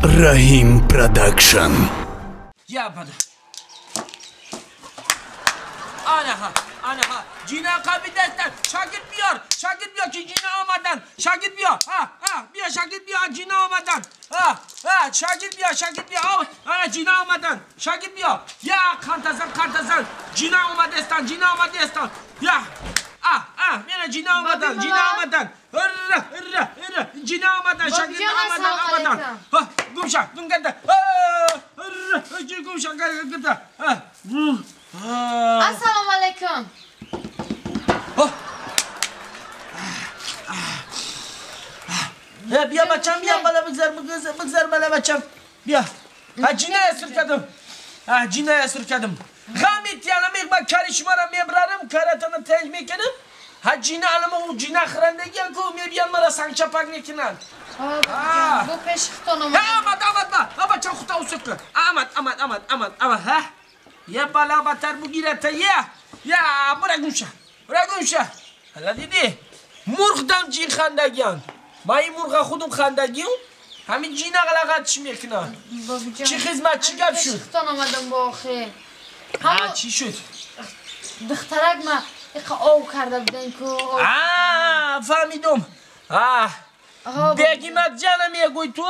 Rahim Production. Ya bada. Anaha, anaha. Cina kabidesten. Şagird biyar. Şagird biyar ki cina olmadan. Şagird biyar. Ha, ha. Biyar şagird biyar cina olmadan. Ha, ha. Şagird biyar, şagird biyar. Ana cina olmadan. Şagird biyar. Ya kantazan, kantazan. Cina olmadestan, cina olmadestan. Ya. Ah, ah. Mena cina olmadan, cina olmadan. Hırra, hırra, hırra. Cina olmadan, şagird olmadan, olmadan. Ha, gümşa, gümgende. Hırra, gümşa, gümgende. Ha. Assalomu alaykum. Ya biya bacham, biya bala bigzar, bigzar bala bacham. Biya. Ha cinaya sürkadım. Ha cinaya sürkadım. G'am etyanam, ben karışmara mebrarım, karatını tenj mekinim. Ha cina alımı u cina xırandagan ku mebiyan mara sangchapak nekinan. Ha, bu peş xutonum. Ha amad amad ba. Ha bacham xuta usukku. Amad amad amad amad amad ha. Ya bala batar bu girata ya. Ya bırak gumşa. Bırak gumşa. Hala dedi. Murg'dan jin xandagan. May murg'a xudum xandagan. Hamin jina g'alaqat mekina. Chi xizmat chi gap shu? Xuton omadam bu oxir. Ha chi shud? Духтарак ма иқа ов карда будем ку. А, фаҳмидум. А. Бегиматҷана мегӯй ту?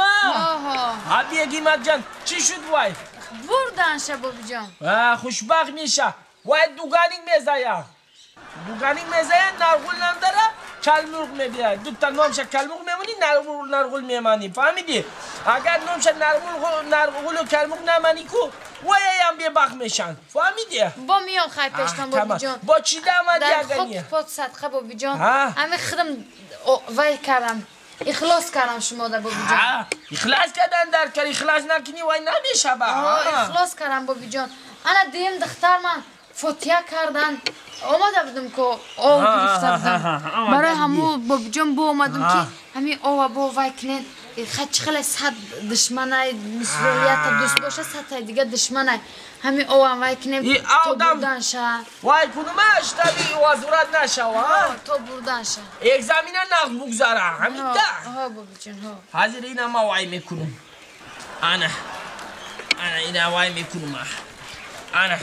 А Бегиматҷан чӣ шуд вай? Бурдан ша бобиҷон. А, хушбахт меша. Вай дуганик мезая. Дуганик мезая, нарғул намдара, калмурғ мебияд. Дута номша калмурғ мемонӣ, нарғул нарғул мемонӣ. Фаҳмидӣ? Агар номша нарғул нарғулу калмурғ намонӣ ку, вайам бебахт мешан. Фаҳмидӣ? Бо миён хай пештан бобиҷон. Бо чӣ дамадӣ агани? Дар худ садқа бобиҷон. Ами худам вай кардам. Ихлос кардам шумо да бобиҷон. Ихлос кардан дар кар, ихлос накунӣ вай намешава. Ихлос кардам бобиҷон. Ана дим духтар ман фотия кардан. Омада будам ку ов гирифта будам. Барои ҳаму бобиҷон бо омадам ки ҳамин ова бо вай кунед. Чӣ хеле сад душманай, мисролията дӯст боша, садтаи дига душманай. Ҳамин овам вай кунем то бурдан ша. Вай кунума штаби вазурат нашава. То бурдан ша. Экзамина нағз бугзара. Ҳамин да. Ҳо бобиҷон, ҳо. Ҳазир ина ма вай мекунум. Ана. Ана ина вай мекунум. Ана.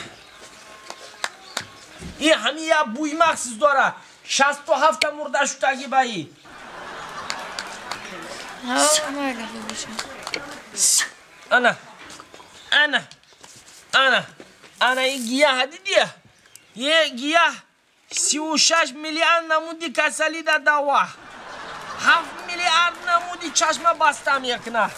И ҳамин як бӯи махсус дора. 67 мурда шудаги баи. Ана. Ана. Ана. Ана и гиёҳ дидия. Е гиёҳ 36 миллион намуди касали да дава. 7 миллиард намуди чашма баста мекуна.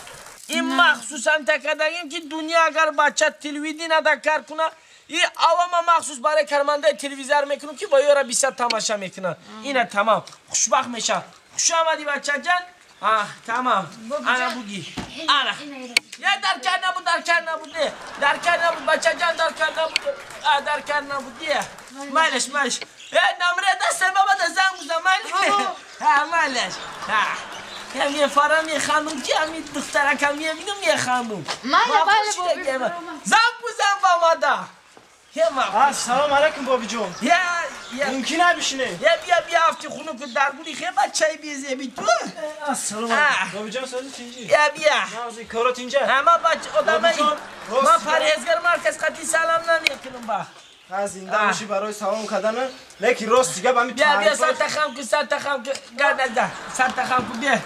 Ин махсусан такадагим ки дунё агар бача телевидение да кар куна, и авама махсус барои кармандаи телевизор мекунам ки вайёра бисёр тамоша мекунад. Ина тамом. Хушбахт меша. Хуш омадӣ бачаҷан. А, тамом. Ана буги. Ана. Я дар кар набуд, дар кар набуд. Дар кар набуд, бачаҷан дар кар набуд. А, дар кар набуд. Майлаш, майлаш. Э, намре дастам баба да занг бузан, майлаш. Ҳа, майлаш. Ҳа. Я мефарам, механдум ки ҳамин духтаракам мебинам, механдум. Майла, майла, боби. Занг бузан ба мада. Ассалому алайкум бобиҷон. Мумкин набишинем? Я бия бия афти хунук дар гули хе бачаи безеби ту. Ассалому алайкум. Бобиҷон сози тинҷи? Я бия. Нағзи корот инҷа? Ҳама бач одамай. Ман парҳезгар марказ қати салам намекунам ба. Ҳа зинда бошӣ барои салом кардан, лекин рост дига ба ми Бия бия сарта хам ку, сарта хам ку. Гарда, сарта хам ку бия.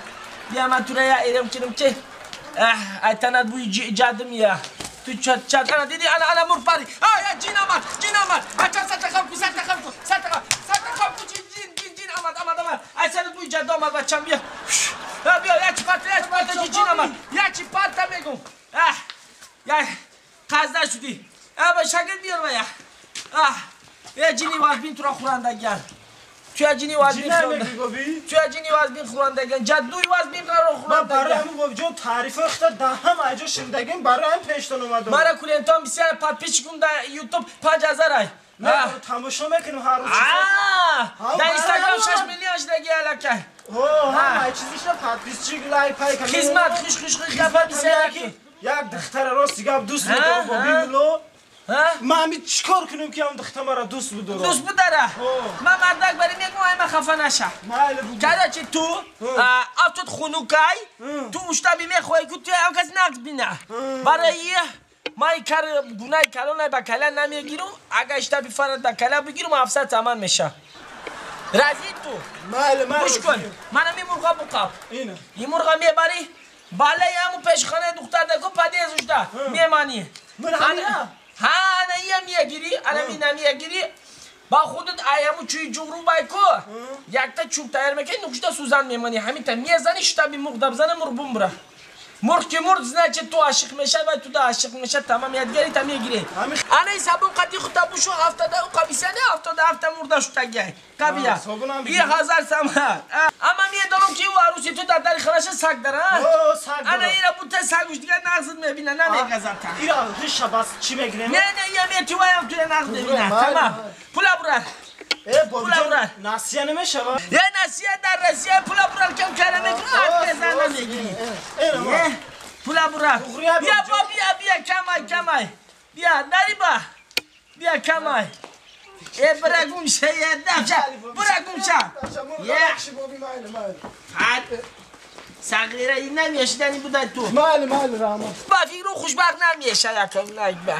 Бия ман тура я эрам кунам ки. Айтанат буи ҷадм я. Tu çat çat ana dedi ana ana murpari. Ha ya cin amad, cin amad. Aça sata xam ku, sata xam ku, sata xam, sata xam ku cin cin cin cin amad amad amad. Ay sen bu icad amad bacham biya. Ha biya ya çiparta ya çiparta cin amad. Ya çiparta megum. Ah. Ya qazda şudi. Ha ba şagird biyar ya. Ah. Ya cini vaz bin tura xuranda gel. Tuya cini vaz bin xuranda. Tuya cini vaz bin xuranda gel. Jadduy vaz bin xuranda. Ман барои ҳамин бобиҷон таърифҳои худта дар ҳама ҷо шунидагим, барои ҳамин пештон омадам. Мара клиентон бисёр подписчикум дар YouTube 5000 ай. Тамошо мекунем ҳар рӯз. Дар Instagram 6 миллион шудаги аллакай. Ҳо, ҳама чизишна подписчик, лайк, пайк. Хизмат, хуш хуш хуш гапа бисёр ки як духтара рост гап дӯст медорам бобимулло. Ман ҳами чикор кунем ки ҳам духта мара дӯст бидорам? Дӯст бидора? Ман мардак бари мегӯм ай хафа наша. Короче ту автот хунукай, ту уштаби мехоҳӣ ки ту ҳам кас нақд бина. Барои ман кар гунаи калонай ба кала намегирам, агар иштаби фарад ба кала бигирам 700 саман меша. Разӣ ту? Майли, майли. Гӯш кун. Ман ҳами мурға буқаб. Ин мурға мебарӣ, балаи ҳаму пешхонаи духтар даку падез ушта меманӣ. Ҳа, ана ия мегирӣ, ана мина мегирӣ. Ба худат аяму чӯи ҷуғру байку. Якта чӯб тайёр мекунӣ, нукшта сӯзан мемонӣ. Ҳаминта мезанӣ, штаби мурғ дабзана мурғ бумбура. Мурғ ки мурд, значит ту ашиқ мешавад ва туда ашиқ мешавад, тамом ядгари та мегирӣ. Ана ин сабун қати худта бушу ҳафтада у қабисяне ҳафтода ҳафта мурда шутагиай. Қабия. И 1000 сама. Ама медонам ки ӯ аруси ту дар дари ханаша саг дара. Ана ира бута сагуш дигар нағзит мебина, намегазата. Ира риша бас чӣ мегирем? Не, не, я метуваям туя нағз мебина. Тамом. Пула бурар. Пула насия намешавад? Е, насия дар Россия пула бурар кам кара мекунад, ҳар намегирӣ. Пула бурар. Бия, бо, бия, бия, камай, камай. Бия, дариба. Бия, камай. Е, бира гумша, е, дафша. Бира гумша. Е. Сағира, ин намешидани будай ту. Майли, майли, раҳмат. Ба фикру хушбахт намеша, якам, найба.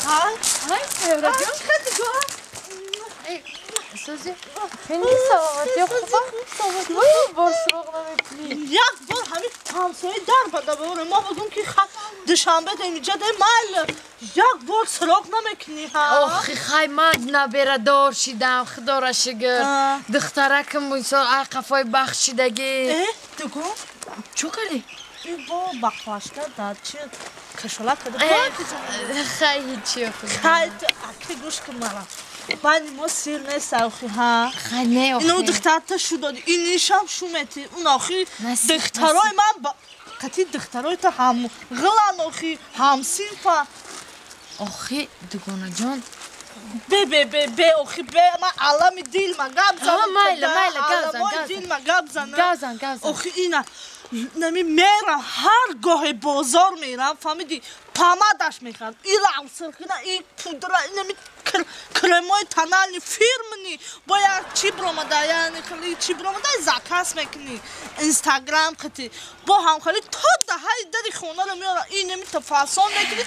Ҳа? Ҳай, Севраҷон. Сузи, хеле саломатӣ хуба? Вой, бор суроғ намекунӣ. Як бор ҳамин ҳамсоя дар бада бора. Ма бигум ки душанбе инҷа де майл. Як бор суроғ намекунӣ ҳа? Охи хай ман наберадор шидам, худора шукр. Духтаракам мисол ай қафои бахт шидагӣ. Э, тугу? Чӣ кардӣ? Бо бақлашка дар чи кашола кардӣ? Хай ҳичи охи. Хай аки гӯш кун мара. Бани мо сир нест охи ҳа. Хай не охи. Ино духтарта шу доди, инишам шу мети. Он охи духтарои ман қати духтарои та ҳам ғилан охи, ҳам синфа. Охи дугонаҷон. Бе бе бе бе охи бе ман алами дил ма гап занам. Майла майла гап зан. Аламои дил ма гап занам. Гап зан гап зан. Охи ина нами мерам ҳар гоҳе бозор мерам, фаҳмидӣ? Помадаш мехарам. И равсирхина, и пудра, нами кремои тонални фирмни. Бо як чӣ бромада, яъне хеле чӣ бромада заказ мекунӣ. Инстаграм қити. Бо ҳам хеле то даҳаи дари хонаро меорам. И нами тафасон мекунӣ.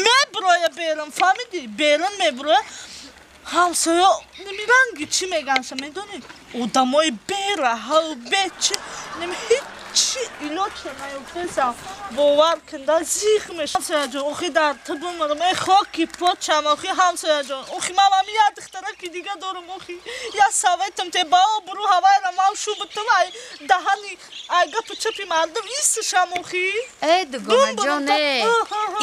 Меброя берун, фаҳмидӣ? Берун меброя. Ҳамсоя нами ранги чӣ меганша медонӣ? Одамои бераҳав, бечи, нами ҳеҷ чӣ илоҷ наёфтесам. Бовар кунда зиқ мешавам. Ҳамсояҷон, охи дар ту бумрам, эй хоки почам, охи ҳамсояҷон. Охи ман ҳами як духтараки дига дорам, охи. Я советам те ба обрӯ ҳавайра ман шу бутум, ай даҳани, ай гапу чапи мардум истишам, охи. Э, дугонаҷон, э,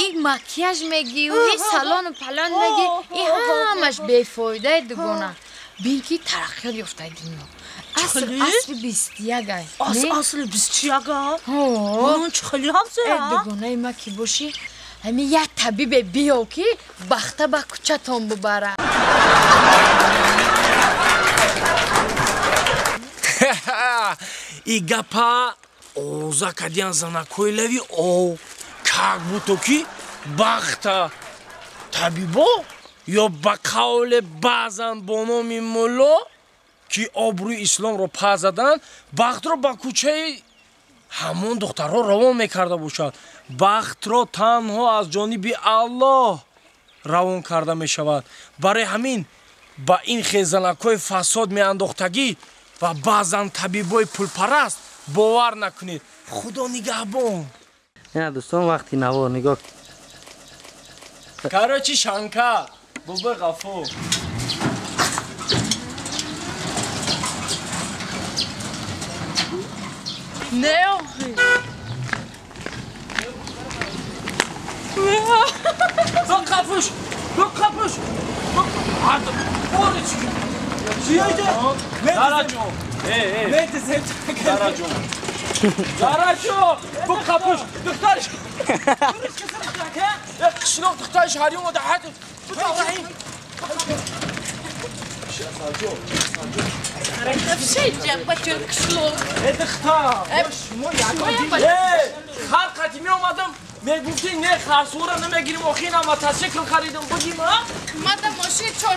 ин макияж мегӣ, ин салону палон мегӣ, ин ҳамаш бефоида, э, дугона. Бин ки тараққиёт ёфтаи дунё. Аср асри 21 ай. Асри 21 а? Ҳо. Чӣ хеле ҳамсоя? Э, дугонаи ма ки бошӣ, ҳамин як табибе биё ки бахта ба кӯчатон бубара. И гапа оза кардиан занакҳои лави о как будто ки бахта табибо ё ба қавле баъзан бо номи мулло ки обрӯи исломро паз заданд, бахтро ба кӯчаи ҳамон духтарҳо равон мекарда бошад. Бахтро танҳо аз ҷониби Аллоҳ равон карда мешавад. Барои ҳамин ба ин хезанакҳои фасод меандохтагӣ ва баъзан табибои пулпараст бовар накунед. Худо нигаҳбон. Не дӯстон, вақти навор нигоҳ. Короче, Шанкар, бобои Ғафур. Не охи. Қапуш, қапуш. Зараҷон. Зараҷон. Зараҷон, бу қапуш, духтарш. Қишлоқ духтарш ҳар омада ҳад. Хар қати меомадам, Мегуфти не, харсура намегирим, охина мотоцикл харидам, бугим, а? Мада мошин чор